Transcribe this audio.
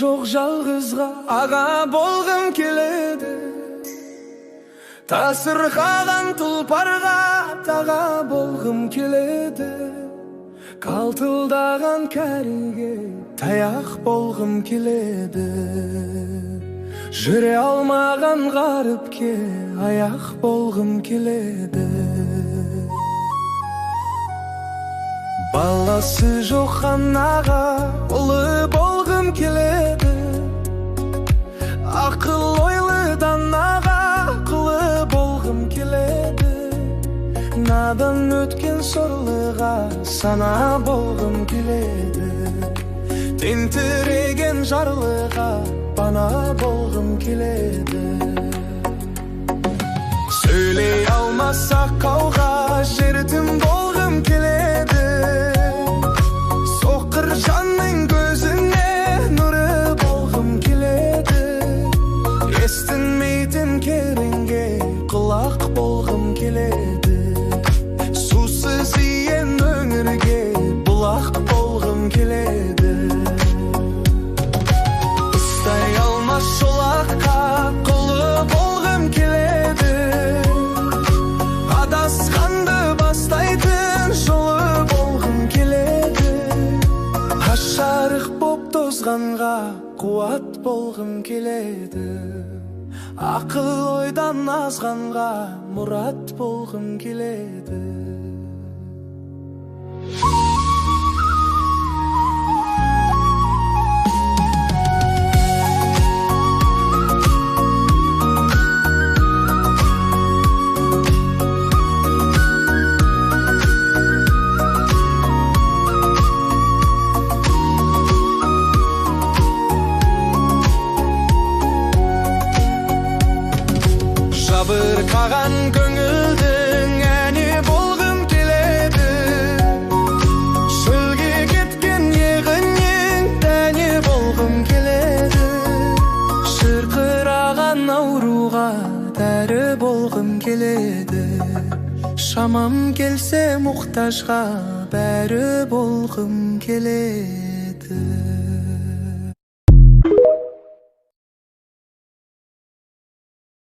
Жоқ жалғызға аға болғым келеді. Тасырқаған тұлпарға таға болғым келеді. Қалтылдаған кәріге таяқ болғым келеді. Жүре алмаған ғаріпке аяқ болғым келеді. Баласы жоқ анаға ұлы болғым келеді. Ақыл ойлы данаға ақылы болғым келеді. Надан өткен сорлыға сана болғым келеді. Тентіреген жарлыға пана болғым келеді. Сөйлей алмаса қауға жетім болғым келеді. Соқыр жанның көзіне нұры болғым келеді. Естілмейтін кереңге құлақ болғым келеді. Сусыз иен өңірге бұлақ болғым келеді. Ұстай алмас шолаққа құлы болғым келеді. Адасқанды бастайтын жолы болғым келеді. Ашарық боп тозғанға қуат болғым келеді. Ақыл ойдан азғанға мұрат болғым келеді. Жабырқаған көңілдің әні болғым келеді. Шөлге кеткен егіннен дәне болғым келеді. Шырқыраған ауруға дәрі болғым келеді. Шамам келсе мұқтажға бәрі болғым келеді.